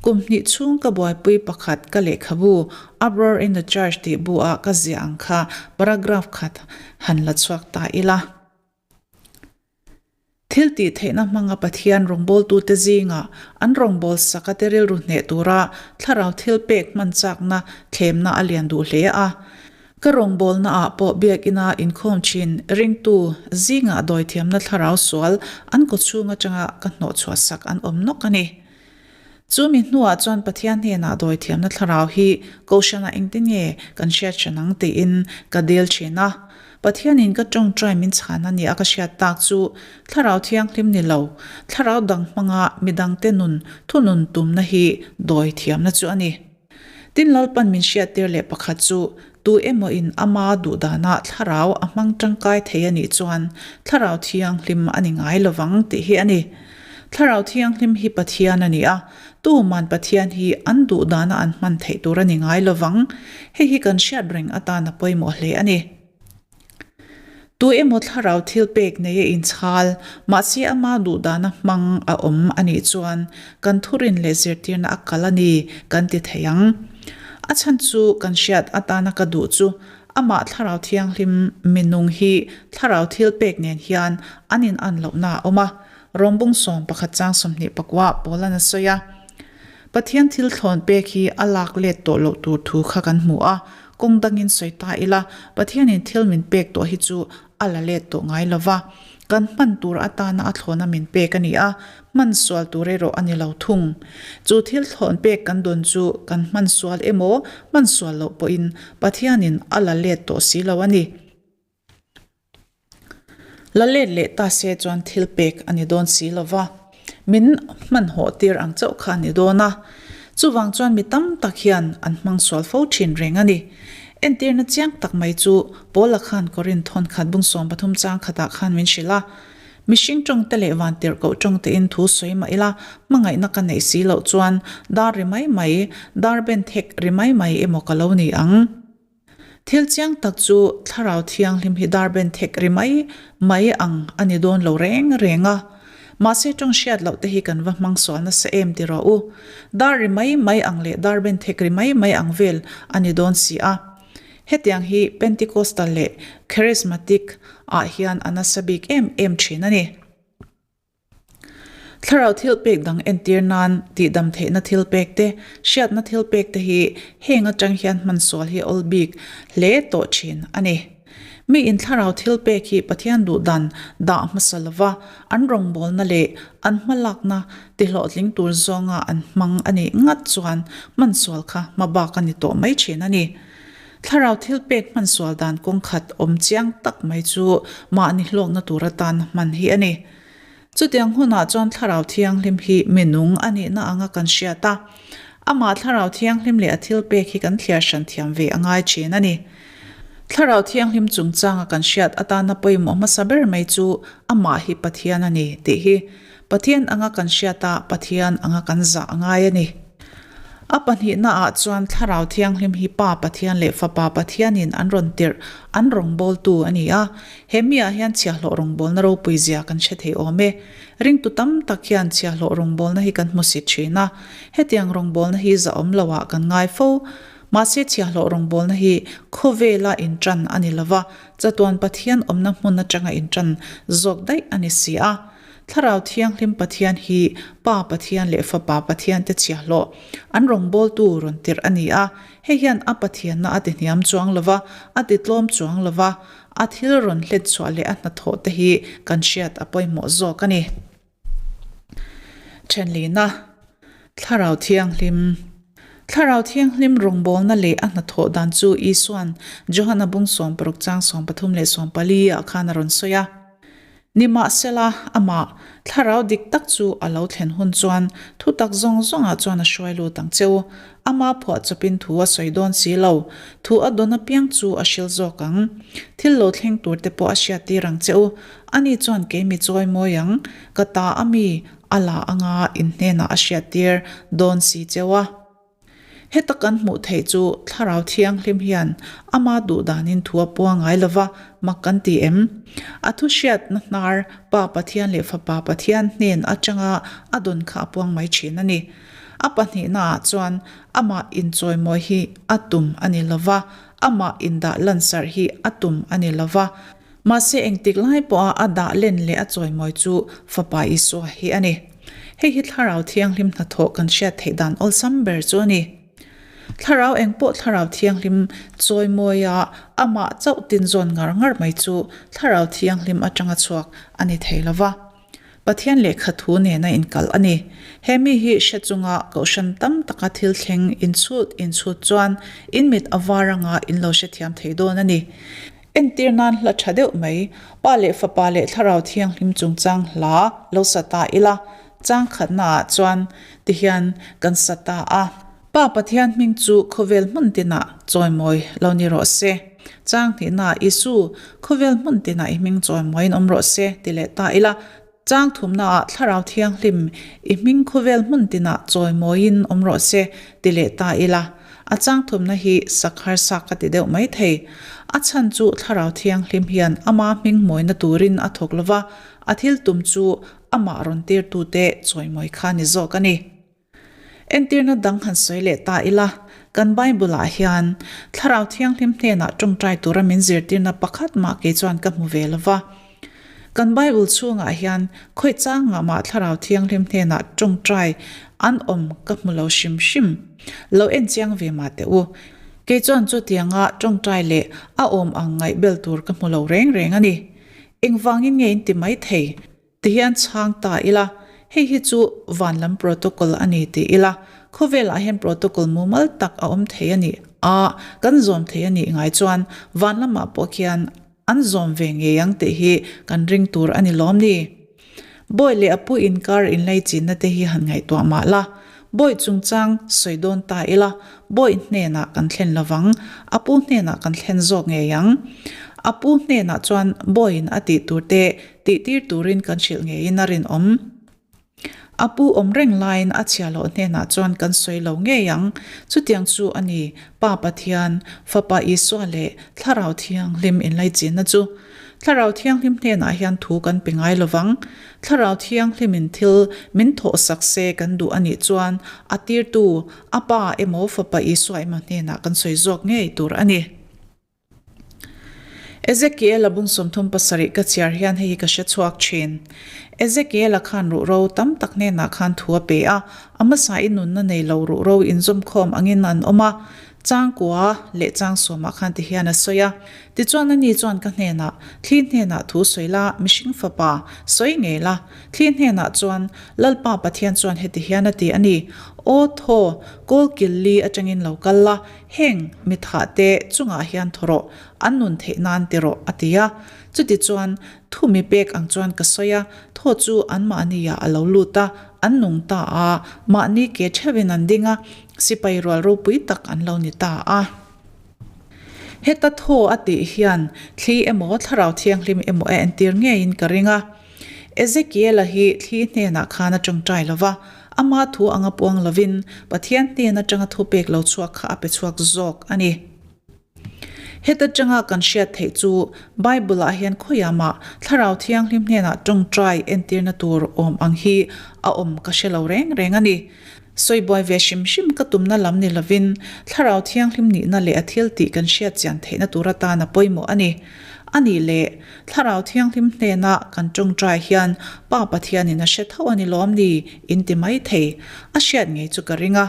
kum hnih chhung ka buaipui pakhat ka lehkhabu Uproar in the Church tih bu-ah ka ziah ang kha paragraph khat han la chhuak ta ila. Thil tih theihna hmanga Pathian rawngbawltute zingah an rawngbawlsak a te rilru hneh tura thlarau thil pek hman chakna thlemna a lian duh hle a. Ka rawngbawlnaah pawh biakina inkhawm thin ringtu zingah dawithiamna thlarau sual an kawchhung atanga ka hnawhchhuahsak an awm nawk a ni. Chu mi hnuah chuan Pathian hnenah dawithiamna thlarau hi Kohhranah engtin nge kan hriat hran ang tiin ka dil thin a. Pathianin ka tawngtai min chhan a nia ka hriat tak chu Thlarau Thianghlim ni lo, Thlarau dang hmanga midangte nun thunun tumna hi dawithiamna chu a ni. Tin Lalpan min hriattir leh pakhat chu tu emaw in ama duhdanah thlarau a hmang tangkai thei a nih chuan Thlarau Thianghlim a ni ngai lovang tih hi a ni. Thlarau Thianghlim hi Pathian a ni a, tuman Pathian hi an duhdana an hman theih tur a ni ngai lovang. Hei hi kan hriat reng atan a pawimawh hle a ni. Tu emaw thlarau thil pek nei a inchhal, mahse ama duhdana hmang a awm a nih chuan kan thurin leh zirtirna a kal a ni kan ti thei ang. A chhan chu kan hriat atana ka duh chu amah thlarau thianghlim minung hi thlarau thil pek nen hian an inan lohna a awm a, Rawmbung 11 chang 24 Paula'n a sawi a. Pathian thil thlawn pek hi a lak let tawh loh tur thu kha kan hmu a, kawng dangin sawi ta ila, Pathianin thil min pek tawh hi chu a la let tawh ngai lo va. Kan hman tur atana a thlawna min pek a ni a, hman sual tur erawh a ni lo thung. Chu thil thlawn pek kan dawn chu kan hman sual emaw, hman sual loh pawhin Pathianin a la let tawh si lo a ni. La let leh ta se chuan thil pek a ni dawn si lo va, min hmanhawh tir ang chauh kha a ni dawn a. Chuvang chuan mi tam tak hian an hmang sual fo thin reng a ni. Entirna chiang tak mai chu Paula khan Korinth thawn khat bung 13 chang khatah khan min hrilh a, Mihring tawngte leh vantirhkoh tawngtein thu sawi mah ila, hmangaihna ka neih si loh chuan dar ri mai mai, dar ben thek ri mai mai emaw ka lo ni ang. Thil chiang tak chu Thlarau Thianghlim hi dar ben thek ri mai mai ang a ni dawn lo reng reng a. Mahse tawng hriat loh te hi kan va hmang sual nasa em ti rawh u. Dar ri mai mai ang leh dar ben thek ri mai mai ang vel a ni dawn si a. Hetiang hi Pentecostal leh Charismatic ah hian a nasa bik em em thin a ni. Thlarau thilpek dang entir nan tihdam theihna thilpek te, hriatna thilpek te hi heng atang hian hmansual hi awl bik hle tawh thin a ni. Mi in thlarau thilpek hi Pathian duhdan dah hmasa lova an rawngbawlna leh an hmalakna tihlawhtling tur zawnga an hmang a nih ngat chuan hmansual kha hmabak a ni tawh mai thin a ni. Thlarau thilpek hmansual dan kawng khat awm chiang tak mai chu mahni hlawkna tur atan hman hi a ni. Chutiang hunah chuan Thlarau Thianghlim hi mi nung a nihna anga kan hriat a, amah Thlarau Thianghlim leh a thilpek hi kan thliar hran thiam ve a ngai thin a ni. Thlarau Thianghlim chungchanga kan hriat atana pawimawh hmasa ber mai chu amah hi Pathian a ni tih hi Pathian anga kan hriat a, Pathian anga kan zah a ngai a ni. A pahnihnaah chuan Thlarau Thianghlim hi Pa Pathian leh Fapa Pathianin an rawn tirh, an rawngbawltu a ni a. He miah hian chhiahhlawh rawngbawlna ropui zia kan hre thei awm e. Ringtu tam tak hian chhiahhlawh rawngbawlna hi kan hmusit thin a. Hetiang rawngbawlna hi zahawm loah kan ngai fo. Mahse chhiahhlawh rawngbawlna hi khawvela intan a ni lova, chatuan Pathian awmna hmun atanga intan zawk daih a ni si a. Thlarau Thianghlim Pathian hi Pa Pathian leh Fapa Pathian te chhiahhlawh an rawngbawltu rawn tirh a ni a. Hei hian a Pathianna a tihniam chuang lova, a titlawm chuang lova, A thil rawn hlet chhuah leh a hnathawh te hi kan hriat a pawimawh zawk a ni. Thenlina, Thlarau Thianghlim Thlarau Thianghlim rawngbawlna leh a hnathawh dan chu Isua'n Johana bung 60 chang 33 leh 44 ah khan a rawn sawi a. Nimahsela, amah, Thlarau dik tak chu a lo thlen hun chuan thutak zawng zawngah chuan a hruai lut ang che u. Ama phuah chawpin thu a sawi dawn si lo. Thu a dawn apiang chu a hril zawk ang. Thil lo thleng tur te pawh a hriattir ang che u. Ani chuan kei mi chawi mawi ang, ka ta a mi a la anga in hnenah a hriattir dawn si cheu a. Heta kan hmuh theih chu Thlarau Thianghlim hian ama duh danin thu a pua ngai lova, mak kan ti em? A thu hriatna hnar Pa Pathian leh Fapa Pathian hnen atanga a dawn kha a puang mai thin a ni. A pahnihnaah chuan amah inchawimawi hi a tum a ni lova, amah indah lansarh hi a tum a ni lova. Mahse engtik lai pawha a dah len leh a chawimawi chu Fapa Isua hi a ni. Hei hi Thlarau Thianghlim hnathawh kan hriat theih dan awlsam ber chu a ni. Thlarau engpawh Thlarau Thianghlim chawimawia amah chauh tinzawn ngar ngar mai chu Thlarau Thianghlim atanga chhuak a ni thei lova. Pathian lehkha thu nena inkalh a ni. He mi hi hre chunga kohhran tam taka thil thleng inchhut inchhut chuan in mit a var anga in lo hrethiam thei dawn a ni. Entir nan hla tha deuh mai, Pa leh Fapa leh Thlarau Thianghlim chungchang hla lo sa ta ila, chang khatnaah chuan tihian kan sa ta a. Pa Pathian hming chu khawvel hmun tinah chawimawi lo ni rawh se. Chang hnihnaah Isu, khawvel hmun tinah i hming chawimawiin awm rawh se ti leh ta ila, Chang thumnaah Thlarau Thianghlim i hming khawvel hmun tinah chawimawiin awm rawh se ti leh ta ila, a chang thumna hi sak harsa ka ti deuh mai thei. A chhan chu Thlarau Thianghlim hian ama hming mawina turin a thawk lova, a thil tum chu amah rawn tirtute chawimawi kha ni zawk a ni. Entirna dang han sawi leh ta ila, kan Bible-ah hian Thlarau Thianghlim hnenah tawngtai tura min zirtirna pakhat mah kei chuan ka hmu ve lo va. Kan Bible chhungah hian khawi changah mah Thlarau Thianghlim hnenah tawngtai an awm ka hmu lo hrim hrim. Lo en chiang ve mah teh u. Kei chuan chutianga tawngtai leh a awm ang ngaihbel tur ka hmu lo reng reng a ni. Engvangin nge in ti mai thei? Tihian chhang ta ila, hei hi chu van lam protocol a ni ti ila, khawvelah hian protocol mumal tak a awm thei a nih a, kan zawm thei a nih ngai chuan van lamah pawh khian an zawm ve ngei ang tih hi kan ring tur a ni lawm ni? Bawi leh a pu inkar inlaichinna te hi han ngaihtuah mah la, Bawi chungchang sawi dawn ta ila, Bawi hnenah kan thlen lovang, a pu hnenah kan thlen zawk ngei ang. A pu hnenah chuan Bawiin a tih tur te tihtir turin kan hrilh ngeiin a rinawm. A pu awm reng laiin a chhiahhlawh hnenah chuan kan sawi lo ngei ang. Chutiang chu a ni, Pa Pathian, Fapa Isua leh Thlarau Thianghlim inlaichinna chu. Thlarau Thianghlim hnenah hian thu kan pe ngai lo vang. Thlarau Thianghlimin thil min thawhsak se kan duh a nih chuan a tirtu, a Pa emaw Fapa Isua emaw hnenah kan sawi zawk ngei tur a ni. Ezekiel-a bung 37 ka chhiar hian hei hi ka hre chhuak thin. Ezekiel-a khan ruhro tam tak hnenah khan thu a pe a, a hmasa i nunna nei lo ruhro inzawmkhawm angin an awm a, changkua leh changsawmah khan ti hian a sawi a. Tichuan ani chuan ka hnenah, Thli hnenah thu sawi la, mihring fapa, sawi ngei la. Thli hnenah chuan, Lalpa Pathian chuan heti hian a ti a ni, Aw thaw, kawl kil li atangin lo kal la, Heng mithahte chungah hian thaw rawh, an nun theih nan ti rawh, a ti a. Chutichuan, thu mi pek ang chuan ka sawi a, thaw chu anmahniah a lo lut a, an nung ta a, mahni ke theuhin an ding a, sipai rual ropui tak an lo ni ta a. Heta thaw a tih hian thli emaw thlarau thianghlim emaw a entir ngeiin ka ring a. Ezekiela hi thli hnenah khan a tawngtai lo va, ama thu anga puang lovin Pathian hnen atanga thupek lo chhuak kha a pe chhuak zawk a ni. Heta tanga kan hriat theih chu Bible-ah hian khawiah mah Thlarau Thianghlim hnenah tawngtai entirna tur awm ang hi a awm ka hre lo reng reng a ni. Sawi buai ve hrim hrim ka tumna lam ni lovin Thlarau Thianghlim nihna leh a thil tih kan hriat chian theihna tur atan a pawimawh a ni. A nih leh, Thlarau Thianghlim hnena kan tawngtai hian Pa Pathianin a hre tho a ni lawm ni? In ti mai thei. A hriat ngei chu ka ring a.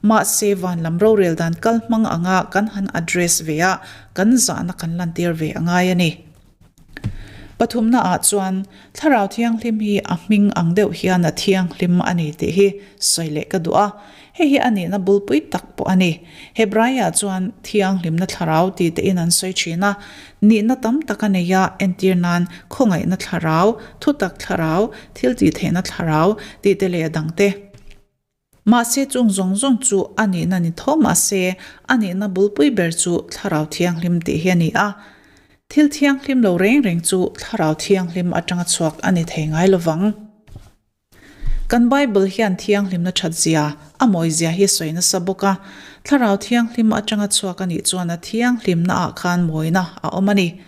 Mahse, van lam rorel dan kal hmang anga kan han address ve a, kan zahna kan lantir ve a ngai a ni. Pathumna ah chuan Thlarau Thianghlim hi a hming ang deuh hian a thianghlim a ni tih hi sawi leh ka duh a, hei hi a nihna bulpui tak pawh a ni. Hebraiah chuan Thianghlimna Thlarau ti tein an sawi thin a, nihna tam tak a nei a, entir nan khawngaihna thlarau, thutak thlarau, thiltihtheihna thlarau tih te leh a dangte. Mahse chung zawng zawng chu a nihna ni tho mahse a nihna bulpui ber chu Thlarau Thianghlim tih hi a ni a. Thil thianghlim lo reng reng chu Thlarau Thianghlim atanga chhuak a ni thei ngai lovang. Kan Bible hian thianghlimna that zia, a mawi zia hi sawi nasa bawk a. Thlarau Thianghlim atanga chhuak a nih chuan a thianghlimna ah khan mawina a awm a ni.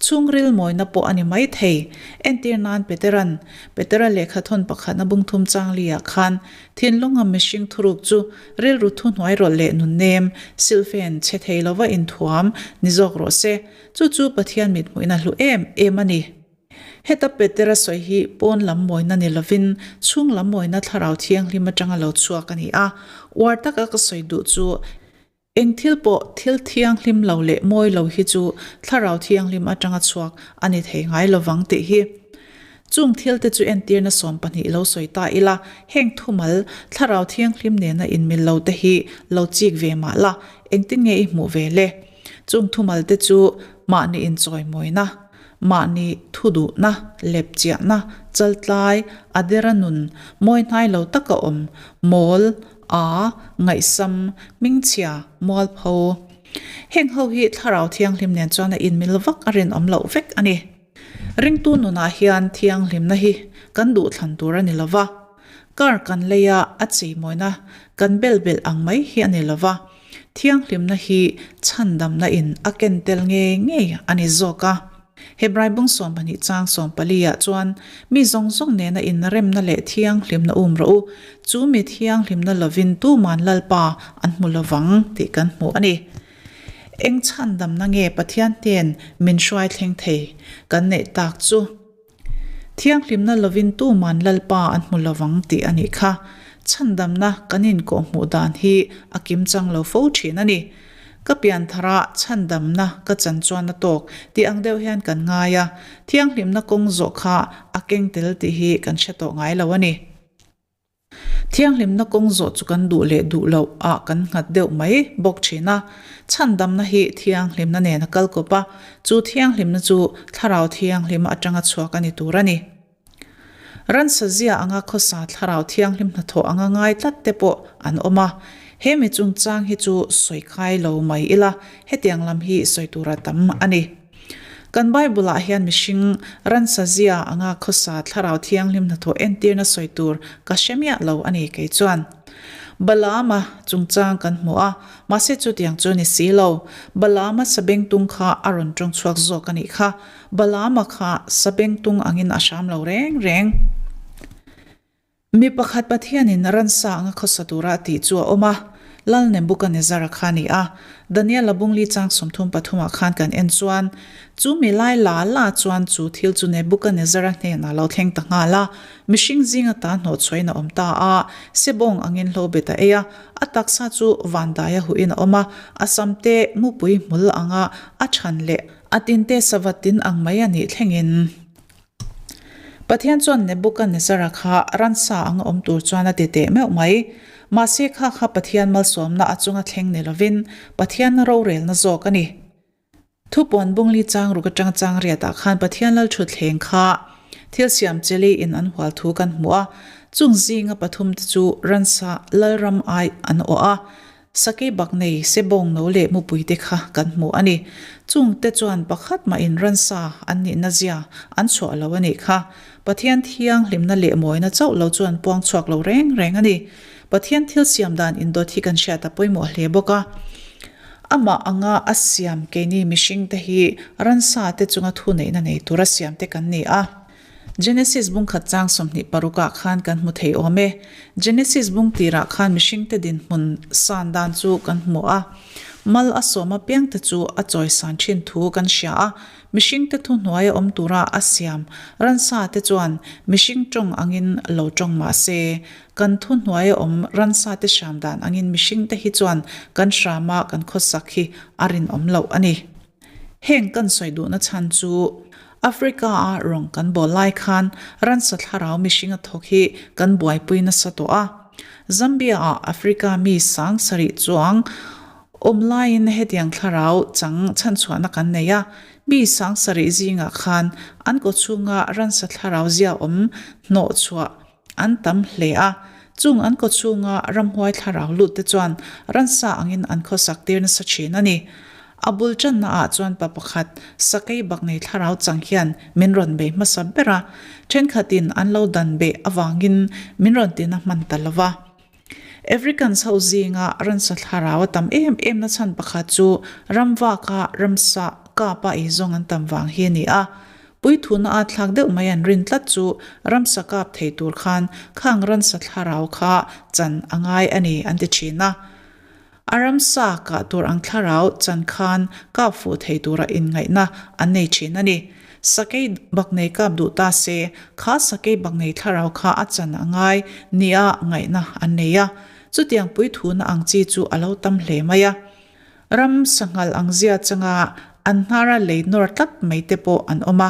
Chhungril mawina pawh a ni mai thei. Entir nan Peteran, Petera lehkha thawn pakhatna bung thum changli-ah khan thinlunga mihring thuruk chu rilru thuhnuai rawlh leh nunnem, silhfen, chhe thei lova inthuam ni zawk rawh se. Chu chu Pathian mithmuhin a hlu em em a ni. Heta Petera sawi hi pawn lam mawina ni lovin chhung lam mawina thlarau thianghlim atanga lo chhuak a ni a. Uar taka ka sawi duh chu Eng thil pawh thil thianghlim lo leh mawi lo hi chu Thlarau Thianghlim atanga chhuak a ni thei ngai lovang tih hi. Chung thil te chu entirna 12 lo sawi ta ila, heng thumal Thlarau Thianghlim nena inmil lo te hi lo chik ve mah la, engtin nge i hmuh ve le? Chung thumal te chu mahni inchawimawina, mahni thuduhna, lepchiahna, chaltlai, a dera nun, mawi hnai lo taka awm, mawl, A, ngaihsam, hmingchhia, mualpho. Heng ho hi Thlarau Thianghlim nen chuan a inmil vak a rinawm loh vek a ni. Ringtu nunah hian thianghlimna hi kan duhthlan tur a ni lo va, kar kan lei a, a cheimawina kan bel belh ang mai hi a ni lo va, thianghlimna hi chhandamna in a ken tel ngei ngei a ni zawk a. Hebrai bung 12 chang 14 ah chuan, Mi zawng zawng nena inremna leh thianghlimna um rawh u, chu mi thianghlimna lovin tuman Lalpa an hmu lovang tih kan hmu a ni. Eng chhandamna nge Pathian hnen min hruai thleng thei kan neih tak chu? Thianghlimna lovin tuman Lalpa an hmu lovang tih a nih kha. Chhandamna kan inkawhhmuh dan hi a kimchang lo fo thin a ni. Ka pianthara chhandamna ka chan chuan a tawk tih ang deuh hian kan ngai a, thianghlimna kawng zawh kha a keng tel tih hi kan hre tawh ngai lo a ni. Thianghlimna kawng zawh chu kan duh leh duh loh ah kan nghat deuh mai bawk thin a, chhandamna hi thianghlimna nen a kal kawp a, chu thianghlimna chu thlarau thianghlim atanga chhuak a ni tur a ni. Ransa zia anga khawsa thlarau thianghlim hnathawh anga ngai tlat te pawh an awm a, he mi chungchang hi chu sawi khai lo mai ila, hetiang lam hi sawi tura tam a ni. Kan Bible-ah hian mihring ransa zia anga khawsa Thlarau Thianghlim hnathawh entirna sawi tur ka hre miah lo a ni kei chuan. Balaama chungchang kan hmu a, mahse chutiang chu ni si lo. Balaama sabengtung kha a rawn tawng chhuak zawk a nih kha. Balaama kha sabengtung angin a hram lo reng reng. Mi pakhat Pathianin ransa anga khawsa tura a tih chu a awm a, Lal Nebukanezzara kha a ni a. Daniela bungli chang 33 ah khan kan en chuan, chu mi lai la la chuan chu thil chu Nebukanezzara hnenah lo thleng ta nghal a, mihring zinga ta hnawhchhuahin a awm ta a, sebawng angin hlo bet a ei a, a taksa chu vandaia huhin a awm a, a samte mupui hmul anga a than leh a tinte sava tin ang mai a nih thlengin. Pathian chuan Nebukanezzara kha ransa anga awm tur chuan a ti teh meuh mai. Mahse kha kha Pathian malsawmna a chunga thleng ni lovin Pathian rorelna zawk a ni. Thupuan bungli chang ruk atanga chang riatah khan Pathian lalthutthleng kha thil siam cheli in an hual thu kan hmu a, chung zinga pathumte chu ransa lalram ai an awh a, Sakei bak nei sebawng no leh mupui te kha kan hmu a ni. Chung te chuan pakhat mahin ransa an nihna zia an chhuah lo a nih kha. Pathian thianghlimna leh mawina chauh lo chuan puang chhuak lo reng reng a ni. Pathian thil siam dan indawt hi kan hriat a pawimawh hle bawk a. Amah anga a siam keini mihring te hi ransa te chunga thuneihna nei tura siam te kan ni a. Genesis bung khat chang 26 ah khan kan hmu thei awm e. Genesis bung tirah khan mihringte dinhmun san dan chu kan hmu a. Mal a sawm apiangte chu a chawi san thin thu kan hria a. Mihringte thuhnuaia awm tura a siam ransa te chuan mihring tawng angin lo tawng mah se, kan thuhnuaia awm ransa te hram dan angin mihringte hi chuan kan hrama kan khawsak hi a rinawm loh a ni. Heng kan sawi duhna chhan chu Africa-a rawng kan bawl lai khan ransa thlarau mihringa thawk hi kan buaipui nasa tawh a. Zambia-ah Africa mi 7000 chuang awm laiin hetiang thlarau chang chhanchhuahna kan nei a. Mi 7000 zingah khan an kawchhunga ransa thlarau zia awm hnawhchhuah An tam hle a, chung an kawchhunga ramhuai thlarau lut te chuan ransa angin an khawsak tir nasa thin a ni. A bul tanna ah chuan pa pakhat sakei bak nei thlarau chang hian min rawn bei hmasa ber a, thenkhatin an lo dan beh avangin min rawn tina hman ta lo va. Africans ho zinga ransa thlarau a tam em em na chhan pakhat chu ramvaka ramsa kapa eizawng an tam vang hi a ni a. Puithuna a thlak deuh mai an rin tlat chu ramsa kap thei tur khan khang ransa thlarau kha chan a ngai a ni an ti thin a. A ramsa kah tur ang thlarau chan khan kap fuh thei tura inngaihna an nei thin a ni. Sakei baknei kap duh ta se, kha sakei baknei thlarau kha a chan a ngai nia ngaihna an nei a. Chutiang puithuna ang chi chu a lo tam hle mai a. Ram sanghal ang zia changa an hnara lei nawr tlat mai te pawh an awm a.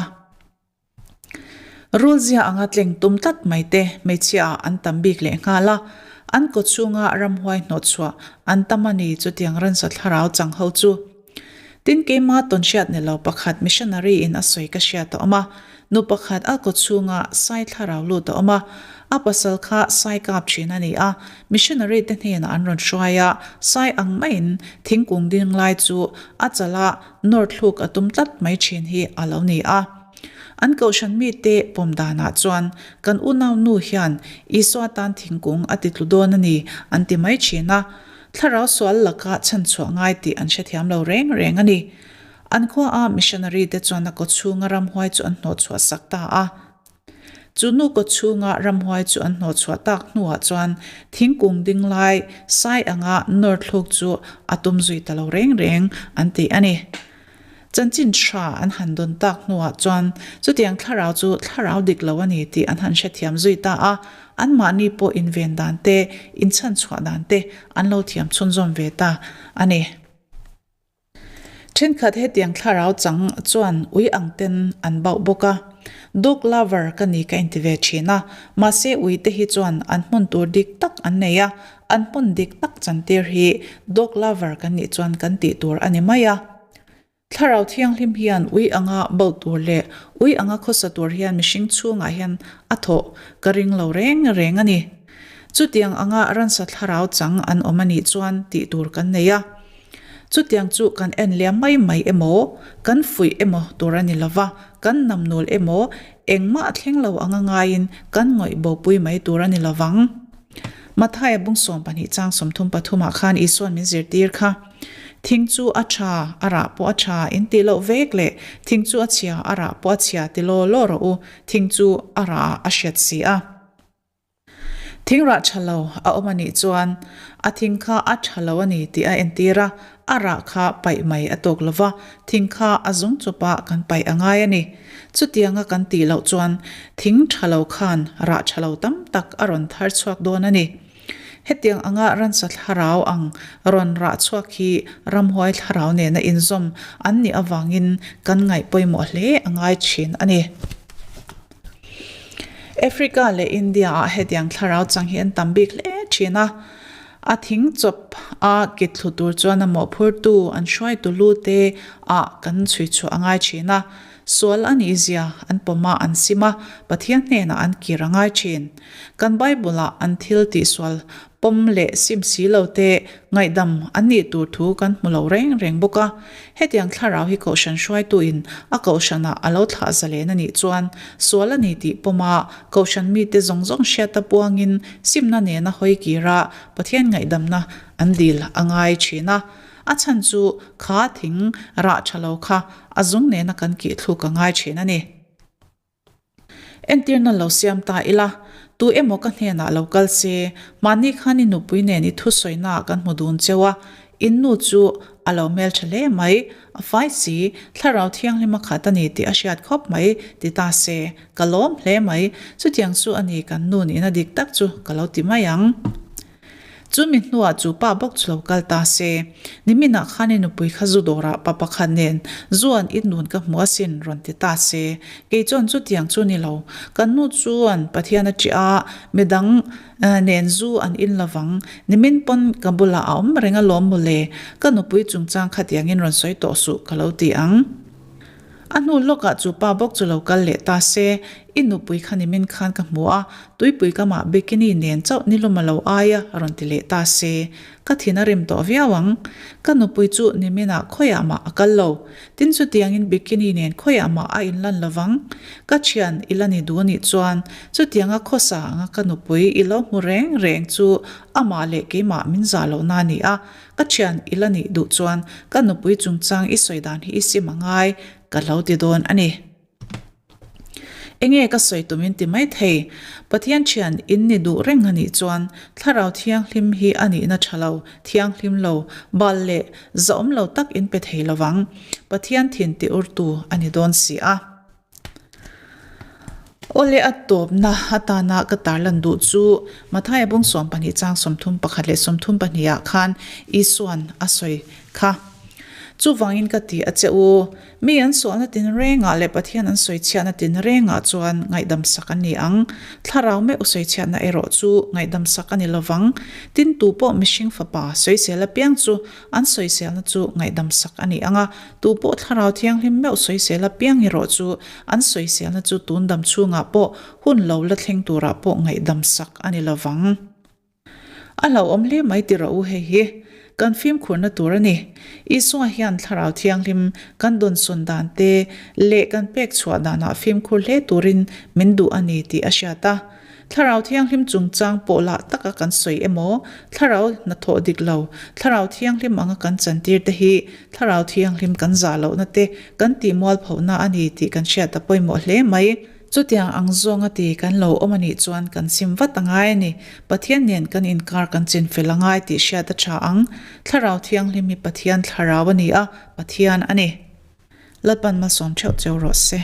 Rul zia anga tleng tum tlat mai te hmeichhia ah an tam bik leh nghal a, an kaw chhunga ramhuai hnawhchhuah an tam a ni chutiang ransa thlarau chang ho chu. Tin keima tawnhriat ni lo pakhat missionary in a sawi ka hriat a awm a, nu pakhat a kaw chhunga sai thlarau lut a awm a, a pasal kha sai kap thin a ni a, missionary te hnenah an rawn hruai a, sai ang maiin thingkung ding lai chu a chala nawr thluk a tum tlat mai thin hi a lo ni a. An kohhran mite pawm danah chuan kan unau nu hian Isua tan thingkung a ti tlu dawn a ni an ti mai thin a. Thlarau sual laka chhanchhuah ngai tih an hrethiam lo reng reng a ni. An khuaa missionary te chuan a kawchhunga ramhuai chu an hnawhchhuah sak ta a. Chu nu kawchhunga ramhuai chu an hnawhchhuah tak hnuah chuan thingkung ding lai sai anga nawr thluk chu a tum zui ta lo reng reng an ti a ni. Chanchin tha an han dawn tak hnuah chuan chutiang thlarau chu thlarau dik lo a ni tih an han hrethiam zui ta a, anmahni pawh inven dan te, inchhanchhuah dan te an lo thiam chhunzawm ve ta a ni. Thenkhat hetiang thlarau chang chuan ui ang ten an bauh bawk a, dog lover ka ni ka inti ve thin a, mahse ui te hi chuan an hmun tur dik tak an nei a, An hmun dik tak chantir hi dog lover kan nih chuan kan tih tur a ni mai a. Thlarau Thianghlim hian ui anga bo tur leh ui anga khawsa tur hian mihring chhungah hian a thawh ka ring lo reng reng a ni. Chutiang anga ransa thlarau chang an awm a nih chuan tih tur kan nei a. Chutiang chu kan en liam mai mai emaw, kan fuih emaw tur a ni lo va, kan namnul emaw, engmah thleng lo anga ngaiin kan ngawih bopui mai tur a ni lo vang. Mathaia bung 12 chang 33 ah khan Isua'n min zirtir kha, Thing chu a tha, a rah pawh a tha in tih loh vek leh thing chu a chhia, a rah pawh a chhia ti law law rawh u, thing chu a rah ah a hriat si a. Thing rah tha lo a awm a nih chuan a thing kha a tha lo a ni tih a entir a, a rah kha paih mai a tawk lo va, thing kha a zung chawpah kan paih a ngai a ni. Chutianga kan tih loh chuan thing tha lo khan rah tha lo tam tak a rawn thar chhuak dawn a ni. Hetiang anga ransa thlarau ang rawn rah chhuak hi ramhuai thlarau nena inzawm an nih avangin kan ngaih pawimawh hle a ngai thin a ni. Africa leh India ah hetiang thlarau chang hi an tam bik hle thin a, a thing chawp a kit thlu tur chuan a mawhphurtu an hruaitu lu te ah kan chhui chhuah a ngai thin a, sual a nih zia an pawm a an sim a, Pathian hnenah an kir a ngai thin. Kan Bible ah an thil tihsual Pawm leh sim si lo te ngaihdam an nih tur thu kan hmu lo reng reng bawk a. Hetiang thlarau hi Kohhran hruaituin a Kohhranah a lo thlah zalen a nih chuan sual a ni tih pawma Kohhran mite zawng zawng hriata puangin simna nena hawi kira Pathian ngaihdamna an dil a ngai thin a. A chhan chu kha thing rah tha lo kha a zung nena kan kih thluk a ngai thin a ni. Entirna lo siam ta ila, tu emaw ka hnenah lo kal se, mahni khan i nupui nen i thusawiнаah kan hmu dun cheu a, in nu chu a lo hmeltha hle mai, a fai si, thlarau thianghlim a khat a ni tih a hriat khawp mai, ti ta se, ka lawm hle mai, chutiang chu a ni kan nu nihna dik tak chu ka lo ti mai ang. Chu mi hnuah chu pa bawk chu lo kal ta se, niminah khan i nupui kha zu dawrah pa pakhat nen zu an in dun ka hmu asin rawn ti ta se, kei chuan chutiang chu ni lo, kan nu chuan Pathian a ṭih a, midang nen zu an in lovang, nimin pawn ka bulah a awm reng alawm mawle, ka nupui chungchang khatiangin rawn sawi tawh suh ka lo ti ang. A hnu lawkah chu pa bawk chu lo kal leh ta se, i nupui kha nimin khan ka hmu a, tuipui kamah bikini nen chauh nilum a lo ai a rawn ti leh ta se, ka thin a rim tawh viau ang. Ka nupui chu niminah khawiah mah a kal lo. Tin chutiangin bikini nen khawiah mah a inlan lovang. Ka thian i la ni duh anih chuan chutianga khawsa anga ka nupui i lo hmu reng reng chu amah leh keimah min zah lohna a ni a, Ka thian i la nih duh chuan ka nupui chungchang i sawi dan hi i sim a ngai ka lo ti dawn a ni. Enge ka sawi tum in ti mai thei. Pathian thian in ni duh reng a nih chuan Thlarau Thianghlim hi a nihna tha lo, thianghlim lo, bal leh zahawm lo tak in pe thei lovang. Pathian thin ti urtu a ni dawn si a. Awle a tawpna atana ka tarlan duh chu Mathaia bung 12 chang 31 leh 32 ah khan Isua'n a sawi kha. Chuvangin ka ti a che u, mi an sualna tinrengah leh Pathian an sawichhiatna tinrengah chuan ngaihdamsak an ni ang. Thlarau meuh sawichhiatna erawh chu ngaihdamsak a ni lovang. Tin tu pawh mihring fapa sawisel apiang chu An sawiselna chu ngaihdamsak a ni ang a, tu pawh Thlarau Thianghlim meuh sawisel apiang erawh chu an sawiselna chu tun dam chhungah pawh hun lo la thleng turah pawh ngaihdamsak a ni lovang. A hlauhawm hle mai ti rawh u hei hi kan fimkhurna tur a ni. Isua hian Thlarau Thianghlim kan dawnsawn dan te leh kan pek chhuah danah fimkhur hle turin min duh a ni tih a hriat a. Thlarau Thianghlim chungchang pawh lah taka kan sawi emaw, Thlarau hnathawh dik lo, Thlarau Thianghlim anga kan chantir te hi Thlarau Thianghlim kan zah lohna te kan tih mualphohna a ni tih kan hriat a pawimawh hle mai. Chutiang ang zawnga ti kan lo awm a nih chuan kan sim vat a ngai a ni. Pathian nen kan inkar kan chinfel a ngai tih hriat a tha ang. Thlarau Thianghlim hi Pathian Thlarau a ni a, Pathian a ni. Lalpan malsawm theuh cheu rawh se.